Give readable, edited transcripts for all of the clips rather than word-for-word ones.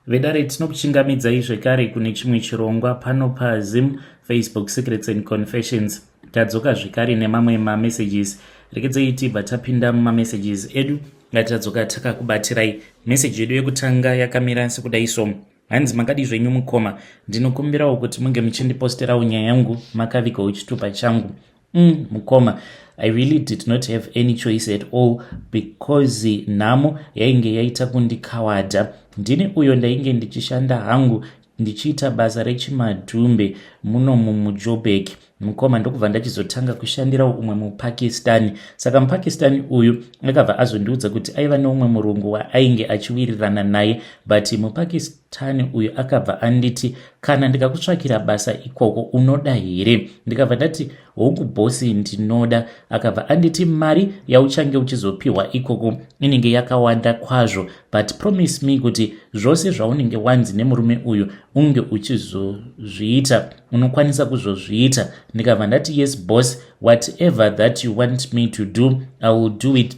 Vedare, tinokuchingamidzai zvekare kune chimwe chirongwa pano paZim Facebook Secrets and Confessions. Tadzoka zvekare nemamwe mamessages. Rekedzei tibva tapinda mumamessages edu ngatadzoka takakubatirai. Meseji yedu yekutanga yakamira sekudai so. Hanzi, "Makadi zvenyu mukoma? Ndinokumbirawo kuti munge muchindiposterawo nyaya yangu makavigawo chitupa changu." Mukoma, I really did not have any choice at all because nhamo yainge yaita kundikawadha. Ndini uyo ndainge ndichishanda hangu, ndichiita basa rechimadhumbe munomu muJoburg, mukoma. Ndokubva ndachizotanga kushandirawo umwe muPakistani. Saka muPakistani uyu akabva azondiudza kuti aiva neumwe murungu waainge achiwirirana naye, but muPakistani uyu akabva anditi, "Kana ndikakutsvakira basa ikoko, unoda here?" Ndikabva ndati, "Hongu bhosi, ndinoda." Akabva anditi, "Mari yauchange uchizopiwa ikoko inenge yakawanda kwazvo, but promise me kuti zvose zvaunenge wanzi nemurume uyu unge uchizozviita, unokwanisa kuzozviita." Ndikabva ndati, "Yes boss, whatever that you want me to do, I will do it,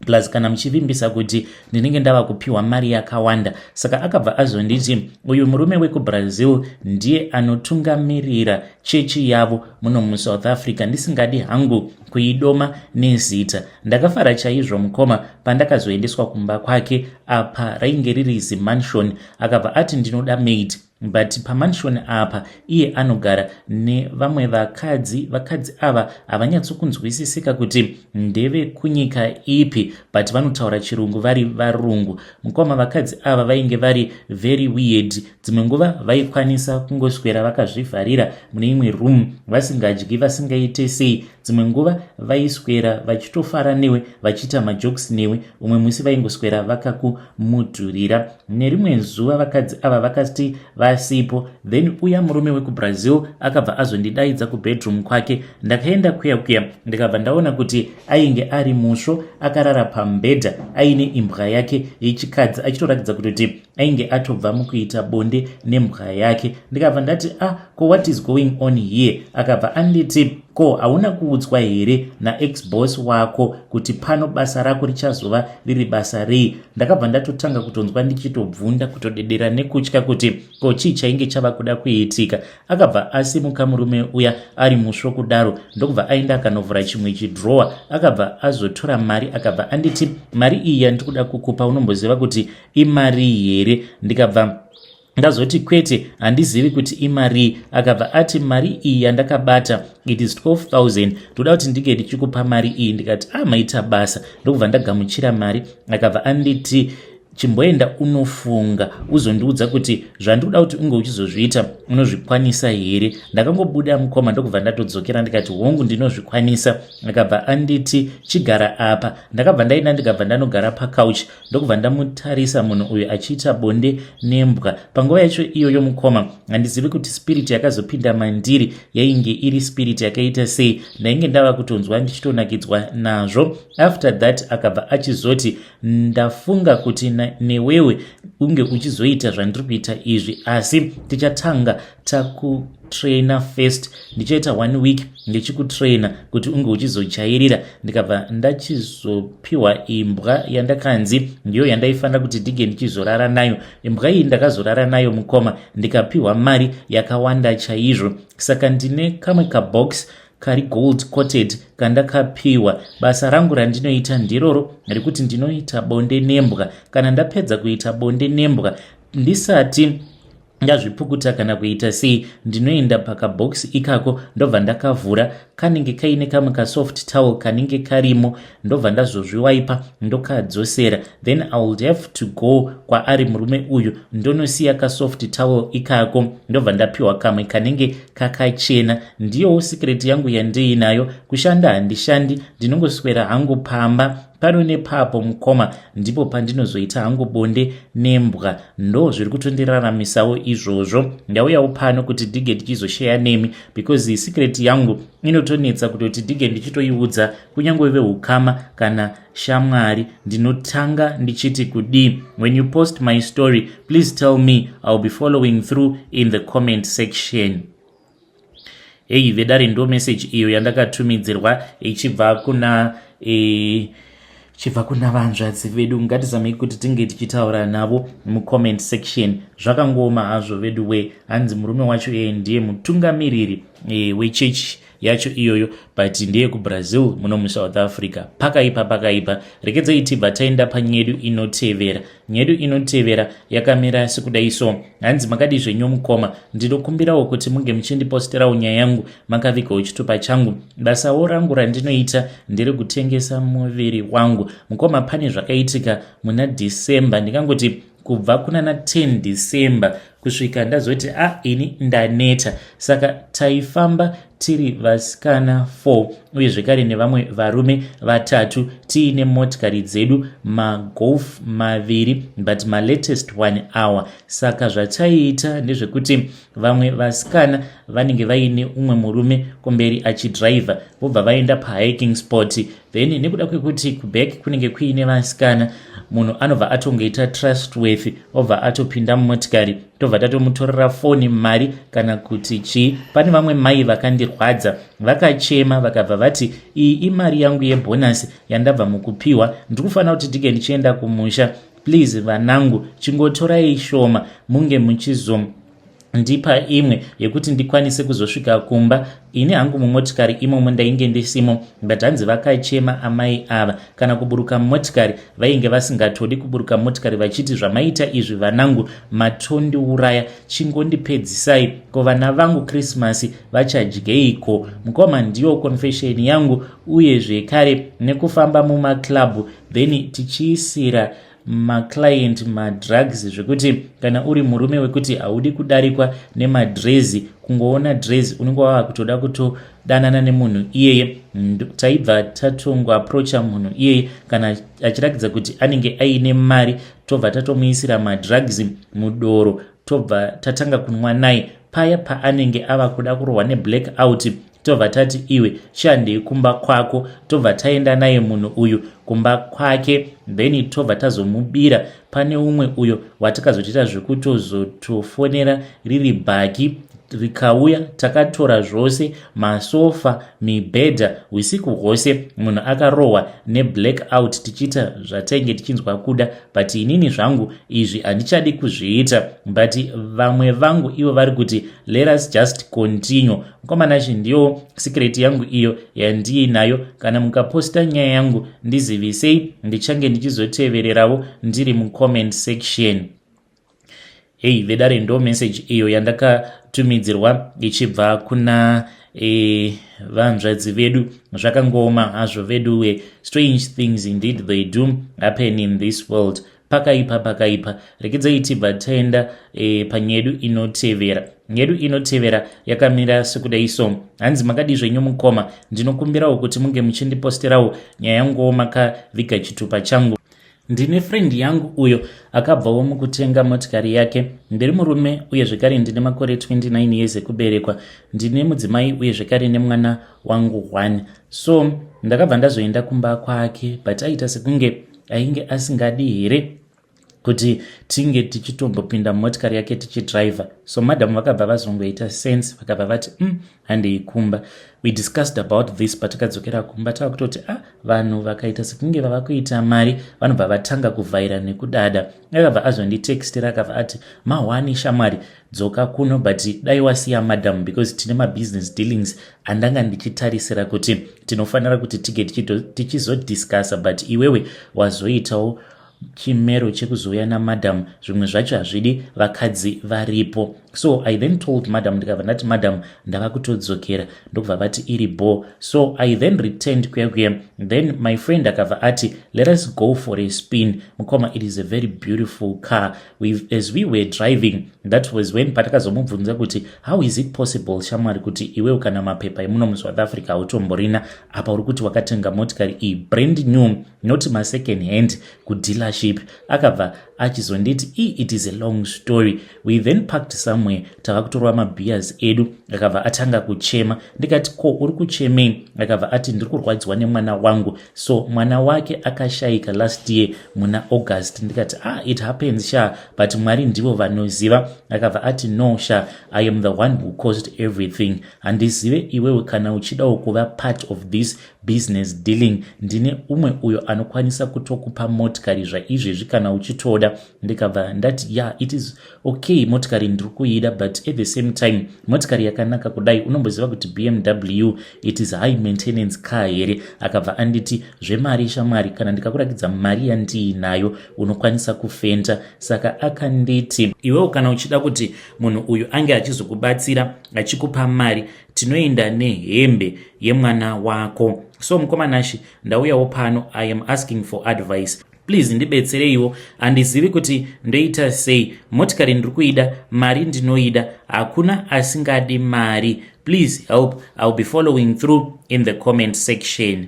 plus kana muchivimbisa kuti ndinenge ndava kupiwa mari yakawanda." Saka akabva azonditi uyu murume wekuBrazil ndiye anotungamirira chechi yavo muno muSouth Africa, ndisingadi hangu kuidoma nezita. Ndakafara chaizvo, mukoma, pandakazoendeswa kumba kwake. Apa rainge riri zimansion. Akabva ati, "Ndinoda maid," but pamansion apa iye anogara nevamwe vakadzi. Vakadzi ava havanyatsokunzwisisika kuti ndevekunyika ipi, but vanotaura Chirungu, vari varungu. Mukoma, vakadzi ava vainge vari very weird. Dzimwe nguva vaikwanisa kungoswera vakazvivharira mune imwe room, vasingadyi, vasingaite sei. Dzimwe nguva vaiswera vachitofara newe, vachiita majokes newe. Umwe musi vaingoswera vakakumudhurira. Nerimwe zuva vakadzi ava vakati vasipo, then uya murume wekuBrazil akabva azondidaidza kubedroom kwake. Ndakaenda kuya kuya, ndikabva ndaona kuti ainge ari musvo, akarara pamubhedha, aine imbwa yake yechikadzi, achitoratidza kutoti ainge atobva mukuita bonde nembwa yake. Ndikabva ndati, "Ah, ko what is going on here?" Akabva anditi, "Ko hauna kuudzwa here naexboss wako kuti pano basa rako richazova riri basa rei?" Ndakabva ndatotanga kutonzwa ndichitobvunda, kutodedera nekutya kuti ko chii chainge chava kuda kuitika. Akabva asimuka murume uya ari musvo kudaro, ndokubva aenda akanovhura chimwe chidrowa. Akabva azotora mari, akabva anditi, "Mari iyi yandiri kuda kukupa, unomboziva kuti imari here?" Ndikabva ndazoti, "Kwete, handizivi kuti imari." Akabva ati, "Mari iyi yandakabata, it is 12,000. Ndoda kuti ndinge ndichikupa mari iyi." Ndikati, "A ah, maita basa." Ndokubva ndagamuchira mari. Akabva anditi, "Chimboenda unofunga, uzondiudza kuti zvandikuda kuti unge uchizozviita unozvikwanisa here." Ndakangobuda, mukoma, ndokubva ndatodzokera, ndikati, "Hongu, ndinozvikwanisa." Akabva anditi, "Chigara apa." Ndakabva ndaenda, ndikabva ndanogara pacouch, ndokubva ndamutarisa munhu uyu achiita bonde nembwa. Panguva yacho iyoyo, mukoma, handizivi kuti spirit yakazopinda mandiri yainge iri spirit yakaita sei. Ndainge ndava kutonzwa ndichitonakidzwa nazvo. After that akabva achizoti, "Ndafunga kuti newewe unge uchizoita zvandiri kuita izvi, asi tichatanga takutraina first. Ndichaita one week ndichikutraina kuti unge uchizojairira." Ndikabva ndachizopiwa imbwa yandakanzi ndiyo yandaifanira kuti ndige ndichizorara nayo. Imbwa iyi ndakazorara nayo, mukoma, ndikapiwa mari yakawanda chaizvo. Saka ndine kamwe kabox kari gold coated kandakapiwa. Basa rangu randinoita ndiroro rekuti ndinoita bonde nembwa. Kana ndapedza kuita bonde nembwa, ndisati ndazvipukuta kana kuita sei, ndinoenda pakabhokisi ikako, ndobva ndakavhura. Kanenge kaine kamwe kasoft towel kanenge karimo. Ndobva ndazozviwaipa, ndokadzosera. Then I would have to go kwaari murume uyu, ndonosiya kasoft towel ikako, ndobva ndapiwa kamwe kanenge kakachena. Ndiyowo secret yangu yandiinayo. Kushanda handishandi, ndinongoswera hangu pamba pano nepapo, mukoma, ndipo pandinozoita hangu bonde nembwa. Ndo zviri kutondiraramisawo izvozvo. Ndauyawo pano kuti ndige ndichizosheya nemi because secret yangu inotonetsa kutoti ndige ndichitoiudza kunyange veukama kana shamwari. Ndinotanga ndichiti kudii? When you post my story, please tell me. I will be following through in the comment section." Hei vedare, ndo message iyo yandakatumidzirwa ichibva kuna Chibva kuna vanzvadzi vedu, ngatizamei kuti tinge tichitaura navo mucomment section. Zvakangooma hazvo vedu we. Hanzi murume wacho iye ndiye mutungamiriri wechechi yacho iyoyo, but ndeye kuBrazil, muno muSouth Africa. Pakaipa, pakaipa. Rekedzai tibva taenda panyedu inotevera. Nyedu inotevera yakamira sekudai so. Hanzi, "Makadi zvenyu mukoma? Ndinokumbirawo kuti munge muchindiposterawo nyaya yangu makavigawo chitupa changu. Basawo rangu randinoita nderekutengesa muviri wangu. Mukoma, pane zvakaitika muna December, ndingangoti kubva kuna na 10 December kusvika ndazoti a ini ndaneta. Saka taifamba tiri vasikana 4 uye zvekare nevamwe varume vatatu, tiine motikari dzedu, maGolf maviri, but malatest one hour. Saka zvataiita ndezvekuti vamwe vasikana vanenge vaine umwe murume kumberi achidhiraivha, vobva vaenda pahiking spot. Then nekuda kwekuti kuback kunenge kuine vasikana, munhu anobva atongoita trustworthy, obva atopinda mumotikari, tobva tatomutorera foni, mari kana kuti chii. Pane vamwe mai vakandirwadza, vakachema, vakabva vati, 'Iyi imari yangu yebhonasi yandabva mukupiwa. Ndiri kufanira kuti tige ndichienda kumusha. Please vanangu, chingotorai shoma, munge muchizo ndipa imwe yekuti ndikwanise kuzosvika kumba.' Ini hangu mumotikari imomo ndainge ndisimo, but hanzi vakachema amai ava, kana kuburuka mumotikari vainge vasingatodi kuburuka mumotikari, vachiti, 'Zvamaita izvi vanangu, matondiuraya. Chingondipedzisai. Ko vana vangu Krismasi vachadyeiko?' Mukoma, ndiyo confession yangu. Uye zvekare nekufamba mumaclub, then tichiisira maclient madrugs, zvekuti kana uri murume wekuti haudi kudarikwa nemadrezi, kungoona drezi unenge wava kutoda kutodanana nemunhu iyeye. Taibva tatongoapproacha munhu iyeye kana achiratidza kuti anenge aine mari, tobva tatomuisira madrugs mudoro, tobva tatanga kunwa naye. Paya paanenge ava kuda kurohwa neblack out, tobva tati, 'Iwe, chihandei kumba kwako.' Tobva taenda naye munhu uyu kumba kwake, then tobva tazomubira. Pane umwe uyo watakazotoita zvekutozotofonera riri bhaki, rikauya, takatora zvose, masofa, mibhedha. Usiku hwose munhu akarohwa neblack out, tichiita zvatainge tichinzwa kuda. But inini zvangu izvi handichadi kuzviita, but vamwe vangu ivo vari kuti, 'Let us just continue.' Mukomanachi, ndiyo secret yangu iyo yandiinayo. Kana mukaposta nyaya yangu, ndizivisei, ndichange ndichizotevererawo ndiri mucomment section." Hei vedare, ndo message iyo yandakatumidzirwa ichibva kuna vanzvadzi vedu. Zvakangooma hazvo veduwe. Strange things indeed, they do happen in this world. Pakaipa, pakaipa. Rekedzai tibva taenda panyedu inotevera. Nyedu inotevera yakamira sekudai so. Hanzi, "Makadi zvenyu mukoma? Ndinokumbirawo kuti munge muchindiposterawo nyaya yanguwo makaviga chitupa changu. Ndine friend yangu uyo akabvawo mukutenga motikari yake. Ndiri murume uye zvekare ndine makore 29 years ekuberekwa. Ndine mudzimai uye zvekare nemwana wangu 1. So ndakabva ndazoenda kumba kwake, but aita sekunge ainge asingadi here kuti tinge tichitombopinda mumotikari yake tichidhiraivha. So madhamu vakabva vazongoita sense, vakabva vati, handei kumba." We discussed about this. Patakadzokera kumba, tava kutoti, "Ah, vanhu vakaita sekunge vava kuita mari, vanobva vatanga kuvhaira nekudada." Akabva azonditextira, akabva ati, "Mahwani shamwari, dzoka kuno, but dai wasiya madam, because tine mabusiness dealings andanga ndichitarisira kuti tinofanira kuti tige tichizodiscussa, but iwewe wazoitawo chimero chekuzouya namadam. Zvimwe zvacho hazvidi vakadzi varipo." So I then told madam, ndikabva ndati, "Madam, ndava kutodzokera." Ndokubva vati, "Iri bo." So I then returned kuya kuya. Then my friend akabva ati, "Let us go for a spin." Mukoma, it is a very beautiful car. As we were driving, that was when patakazomubvunza kuti, "How is it possible, shamwari, kuti iwewo kana mapepa emuno muSouth Africa hautomborina? Apa uri kuti wakatenga motikari iyi brand new, not masecond hand kudealership?" Akabva Achizonditi, "E, it is a long story." We then parked somewhere, tava kutorwa mabeers edu. Akabva atanga kuchema. Ndikati, "Ko, uri kuchemei?" Akabva ati, "Ndiri kurwadziwa nemwana wangu." So mwana wake akashayika last year muna August. Ndikati, "Ah, it happens sha, but Mwari ndivo vanoziva." Akabva ati, "No sha, I am the one who caused everything. Handizive iwewe kana uchidawo kuva part of this business dealing. Ndine umwe uyo anokwanisa kutokupa motikari zvaizvezvi kana uchitoda." Ndikabva ndati, "Ya, yeah, it is okay, motikari ndiri kuida, but at the same time motikari yakanaka kudai, unomboziva kuti BMW, it is high maintenance car here?" Akabva anditi, "Zvemari shamwari, kana ndikakurakidza mari yandiinayo unokwanisa kufenta." Saka akanditi, "Iwewo kana uchida kuti munhu uyu ange achizokubatsira achikupa mari, tinoenda nehembe yemwana wako." So mukoma Nashi, ndauyawo pano, I am asking for advice. Please ndibetsereiwo, handizivi kuti ndoita sei. Motikari ndiri kuida, mari ndinoida, hakuna asingadi mari. Please help. I will be following through in the comment section.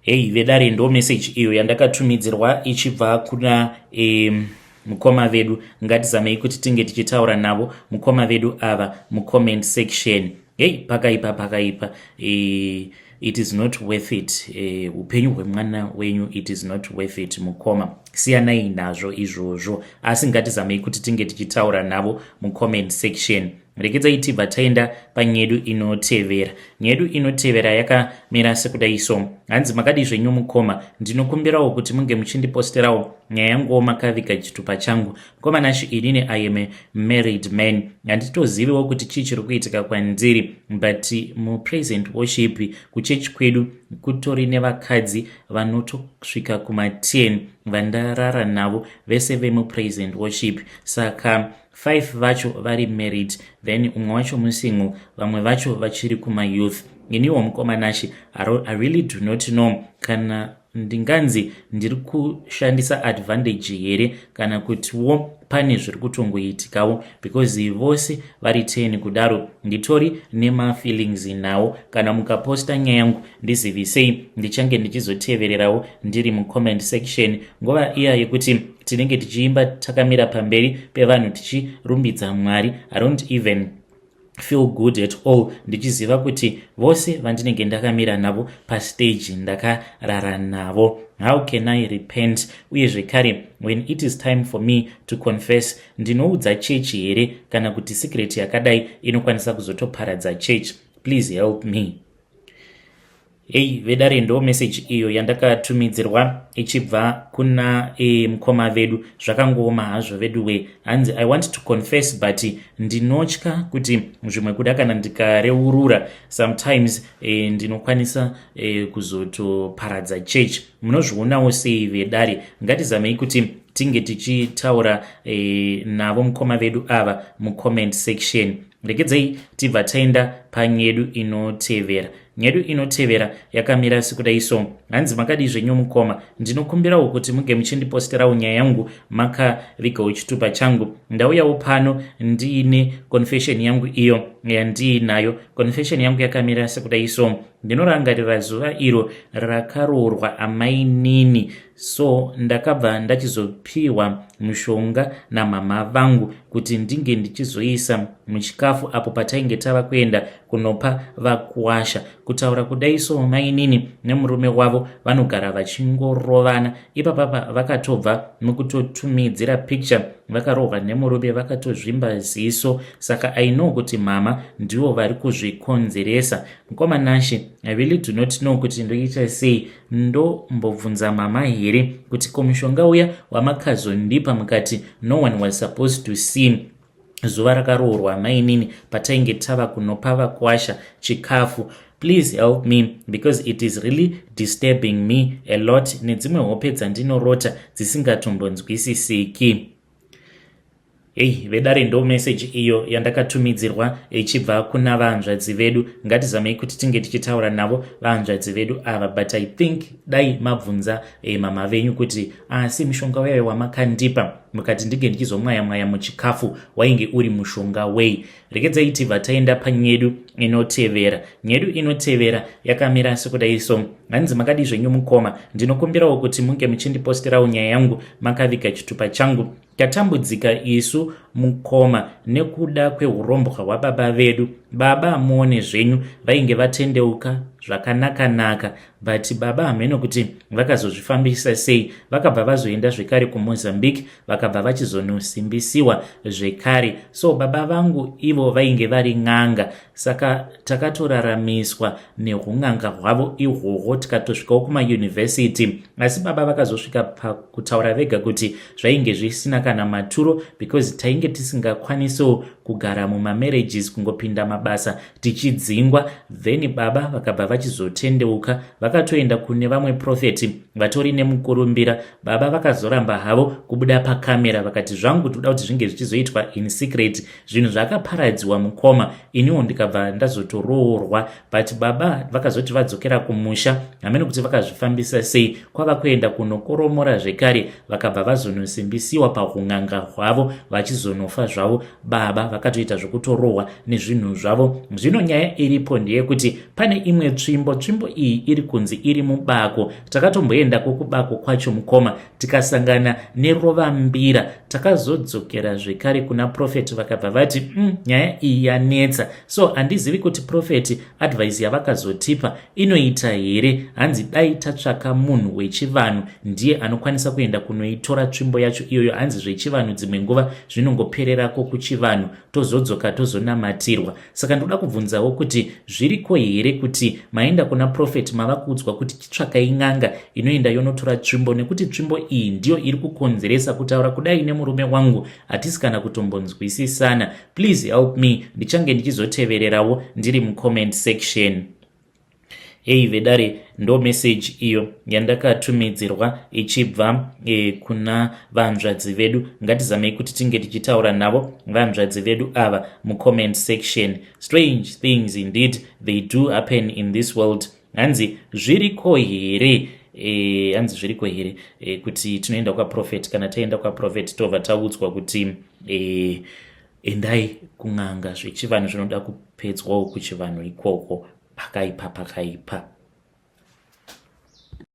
Hei vedare, ndo message iyo yandakatumidzirwa ichibva kuna mukoma vedu. Ngatizamei kuti tinge tichitaura navo mukoma vedu ava mucomment section. Hei, pakaipa, pakaipa. It is not worth it. Upenyu hwemwana wenyu, it is not worth it. Mukoma, siyanai nazvo izvozvo, asi ngatizamei kuti tinge tichitaura navo mucomment section. Rekedzai tibva taenda panyedu inotevera. Nyedu inotevera yakamira sekudai so. Hanzi, "Makadi zvenyu mukoma? Ndinokumbirawo kuti munge muchindiposterawo nyaya yanguwo makaviga chitupa changu. Mukoma Nashi, inini I am a married man. Handitoziviwo kuti chii chiri kuitika kwandiri, but mupraise and worship kuchechi kwedu kutori nevakadzi vanotosvika kuma10 vandarara navo, vese vemupraise and worship. Saka 5 vacho vari married, then umwe wacho musingle, vamwe vacho vachiri kumayouth. Iniwo mukoma Nashi, I really do not know kana ndinganzi ndiri kushandisa advantage here kana kutiwo pane zviri kutongoitikawo, because vose vari 10 kudaro nditori nemafeelings nawo. Kana mukaposta nyaya yangu, ndizivisei, ndichange ndichizotevererawo ndiri mucomment section. Nguva iya yekuti tinenge tichiimba takamira pamberi pevanhu tichirumbidza Mwari, I don't even feel good at all ndichiziva kuti vose vandinenge ndakamira navo pastage ndakarara navo. How can I repent? Uye zvekare, when it is time for me to confess, ndinoudza chechi here kana kuti secret yakadai inokwanisa kuzotoparadza church? Please help me." Hei vedare, ndo message iyo yandakatumidzirwa ichibva kuna mukoma vedu. Zvakangooma hazvo vedu we. Hanzi, "I want to confess, but ndinotya kuti zvimwe kuda kana ndikareurura sometimes ndinokwanisa kuzotoparadza church. Munozvionawo sei vedare? Ngatizamei kuti tinge tichitaura navo mukoma vedu ava mucomment section. Regedzei tibva taenda panyedu inotevera. Nyedu inotevera yakamira sekudai so. Hanzi, "Makadi zvenyu mukoma? Ndinokumbirawo kuti munge muchindiposterawo nyaya yangu makavigawo chitupa changu. Ndauyawo pano ndiine confession yangu iyo yandiinayo. Confession yangu yakamira sekudai so. Ndinorangarira zuva iro rakaroorwa amainini. So ndakabva ndachizopiwa mushonga namama vangu kuti ndinge ndichizoisa muchikafu apo patainge tava kuenda kunopa vakuwasha. Kutaura kudai so, mainini nemurume wavo vanogara vachingorovana. Ipapapa vakatobva mukutotumidzira picture vakarohwa nemurume, vakatozvimba ziso. Saka I know kuti mama ndivo vari kuzvikonzeresa. Mukoma Nashe, I really do not know kuti ndoita sei. Ndombobvunza mama here kuti ko mushonga uya wamakazondipa mukati no one was supposed to see zuva rakaroorwa mainini patainge tava kunopa vakwasha chikafu? Please help me because it is really disturbing me a lot, nedzimwe hope dzandinorota dzisingatombonzwisisiki." Hei vedare, ndo meseji iyo yandakatumidzirwa ichibva kuna vahanzvadzi vedu. Ngatizamei kuti tinge tichitaura navo vahanzvadzi vedu ava, but I think dai mabvunza mama venyu kuti asi mushonga uyayo wamakandipa mukati ndinge ndichizomwaya mwaya muchikafu wainge uri mushonga wei. Regedzai tibva taenda panyedu inotevera. Nyedu inotevera yakamira sekudai so. Hanzi, "Makadi zvenyu mukoma? Ndinokumbirawo kuti munge muchindiposterawo nyaya yangu makaviga chitupa changu. Tatambudzika isu mukoma nekuda kweurombwa hwababa vedu. Baba muone zvenyu, vainge vatendeuka zvakanaka-naka, but baba hameno kuti vakazozvifambisa sei. Vakabva vazoenda zvekare kuMozambique, vakabva vachizonosimbisiwa zvekare. So baba vangu ivo vainge vari n'anga, saka takatoraramiswa neun'anga hwavo ihwohwo, tikatosvikawo kumayunivhesiti. Asi baba vakazosvika pakutaura vega kuti zvainge zvisina kana maturo, because tainge tisingakwanisawo kugara mumamarriages, kungopinda mabasa tichidzingwa. Then baba vakabva vachizotendeuka, vakatoenda kune vamwe profeti vatori nemukurumbira. Baba vakazoramba havo kubuda pakamera, vakati zvangu toda kuti zvinge zvichizoitwa in secret. Zvinhu zvakaparadziwa mukoma, iniwo ndikabva ndazotoroorwa. But baba vakazoti vadzokera kumusha, hamene kuti vakazvifambisa sei, kwava kuenda kunokoromora zvekare, vakabva vazonosimbisiwa paun'anga hwavo, vachizonofa zvavo. Baba vakatoita zvekutorohwa nezvinhu zvavo. Zvino nyaya iripo ndeyekuti pane imwe tsvimbo. Tsvimbo iyi iri kunzi iri mubako. Takatomboendako kubako kwacho mukoma, tikasangana nerovambira. Takazodzokera zvekare kuna profeti, vakabva vati nyaya iyi yanetsa." So handizivi kuti profeti advice yavakazotipa inoita here. Hanzi dai tatsvaka munhu wechivanhu, ndiye anokwanisa kuenda kunoitora tsvimbo yacho iyoyo. Hanzi zvechivanhu dzimwe nguva zvinongopererako kuchivanhu, tozodzoka tozonamatirwa. Saka ndoda kubvunzawo kuti zviriko here kuti maenda kuna profeti, mava kuudzwa kuti chitsvakai n'anga inoenda yonotora tsvimbo, nekuti tsvimbo iyi ndiyo iri kukonzeresa kutaura kudai nemurume wangu hatisi kana kutombonzwisisana? Please help me, ndichange ndichizotevererawo ndiri mucomment section. Ei vedare, ndo meseji iyo yandakatumidzirwa ichibva kuna vanzvadzi vedu. Ngatizamei kuti tinge tichitaura navo vanzvadzi vedu ava mucomment section. Strange things indeed, they do happen in this world. Hanzi zviriko here hanzi zviriko here kuti tinoenda kwaprofet, kana taenda kwaprofet tobva taudzwa kuti endai kun'anga, zvechivanhu zvinoda kupedzwawo kuchivanhu ikoko? Pakaipa, pakaipa.